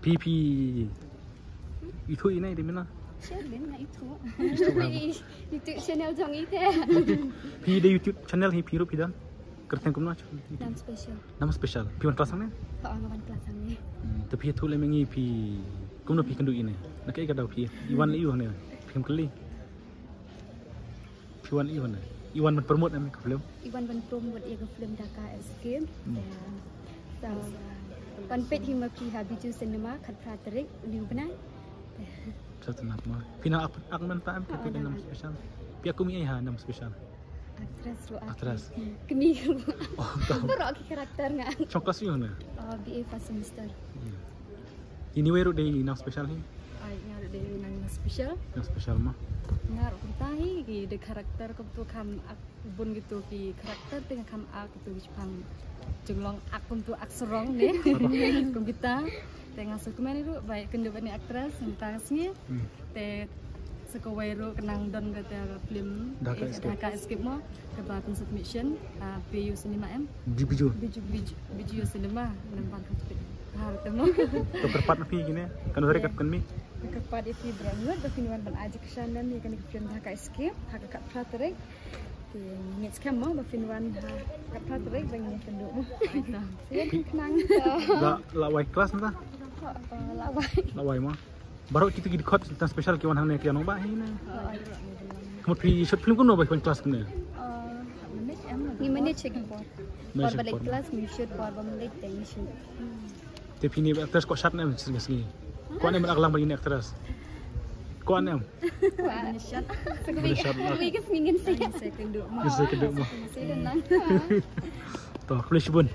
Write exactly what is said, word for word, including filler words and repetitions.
Phi phi ithuh ine de mynta? Sher lin nga ithuh. Ithuh, YouTube channel jong i te. Phi de YouTube channel hi phi ruh phi don? Kyrteng kumno? Nam Special. Nam Special. Phi wan klas hangne? Ho, nga wan klas hangne. Hmm, te phi ithuh lem ïa ngi phi kumno phi kynduh ine? Na kaei ka daw phi? I wan leh aiu hangne? Phim kylli. Phi wan i wan i wan ban promote em ka film? I wan ban promote ïa ka film Dhaka Escape. Hmm. Sa wan peit hi ma phi ha Bijou Cinema khatphra tarik une u bnai. Sa tynat ma. Phi nang ak, ak mynta em ka? Phi Nam Special. Phi ak kum ei ha Nam Special? Actress ruh. Actress. Kmie. Oh, baroh ki character nga. Chong klas ïa na? Oh, B A first semester. Ine wei ruh dei Nam Special hi? Ai, nga ruh dei Nam Special. Nam Special ma. Nga ruh kumta hi, ki dei character kumtu kham ak bun kitu ki character te nga kham ak kitu ki chipang jinglong ak kumtu ak sarong ne. Kum kita. Te nga sngewkmen ruh ba kynduh bad ine actress mynta ka sngi. Hmm. Te sa kawei ruh ka nang don kata film Dhaka Escape. Dhaka Escape mo, kaba phin submission, ah, B U Cinema em? Bijou. Bijou, Bijou, Bijou Cinema, namar ka tpit. Har te mo. To kyrpad na phi kine, kan hore kat kan mi. Kyrpad ïa phi baroh ngut ba phin wan ban ai jingkyrshan ïa kane ka film Dhaka Escape ha ka khatphra tarik. Te ngin skhem mo ba phin wan ha ka khatphra tarik ba ngin ïakynduh mo. Ïa phi khnang. La, la wai klas mynta? La wai. La wai mo. Baroh kito ki dkhot Nam Special ki wan hangne ki ïa nongbah hi ne. Ka mut phi shoot film kumno ba phi wan klas kumne? Ngi manage hi ki por. Por ba leit klas ngi shoot, por ba leit te ngi shoot. Te phi ne actress ko shot ne em shisha ka sngi? Ko ne em ak lang ba ne actress? Ko ne em? Ko ne shot. Ko ne shot. Wi ka sngi ngin sa. Ngin sa kynduh mo. Ngin sa kynduh mo. To, khublei shibun.